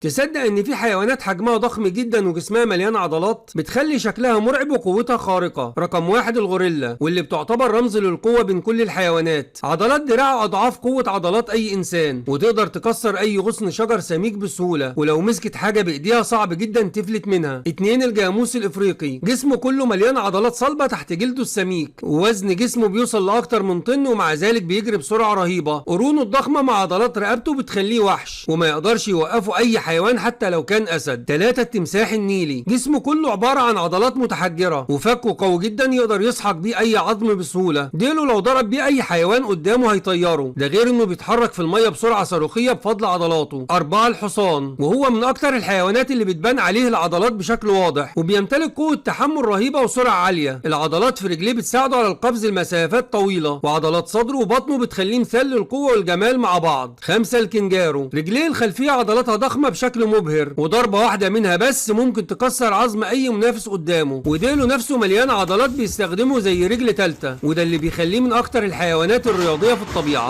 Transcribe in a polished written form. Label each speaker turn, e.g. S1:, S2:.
S1: تصدق ان في حيوانات حجمها ضخم جدا وجسمها مليان عضلات بتخلي شكلها مرعب وقوتها خارقة؟ رقم 1 الغوريلا، واللي بتعتبر رمز للقوة بين كل الحيوانات. عضلات دراعه اضعاف قوة عضلات اي انسان، وتقدر تكسر اي غصن شجر سميك بسهولة، ولو مسكت حاجة بايديها صعب جدا تفلت منها. 2 الجاموس الافريقي، جسمه كله مليان عضلات صلبة تحت جلده السميك، ووزن جسمه بيوصل لاكتر من طن، ومع ذلك بيجري بسرعة رهيبة. قرونه الضخمة مع عضلات رقبته بتخليه وحش وما يقدرش يوقفه اي حيوان حتى لو كان اسد. 3 التمساح النيلي، جسمه كله عبارة عن عضلات متحجرة وفكه قوي جدا يقدر يسحق بيه اي عظم بسهولة. ديله لو ضرب بيه اي حيوان قدامه هيطيره، ده غير انه بيتحرك في المية بسرعة صاروخية بفضل عضلاته. 4 الحصان، وهو من اكتر الحيوانات اللي بتبان عليه العضلات بشكل واضح، وبيمتلك قوة تحمل رهيبة وسرعة عالية. العضلات في رجليه بتساعده على القفز لمسافات طويلة، وعضلات صدره وبطنه بتخليه مثال للقوة والجمال مع بعض. 5 الكنجارو، رجليه الخلفية عضلاتها ضخمة بشكل مبهر، وضربة واحدة منها بس ممكن تكسر عظم اي منافس قدامه، وديله نفسه مليان عضلات بيستخدمه زي رجل تالتة، وده اللي بيخليه من اكتر الحيوانات الرياضية في الطبيعة.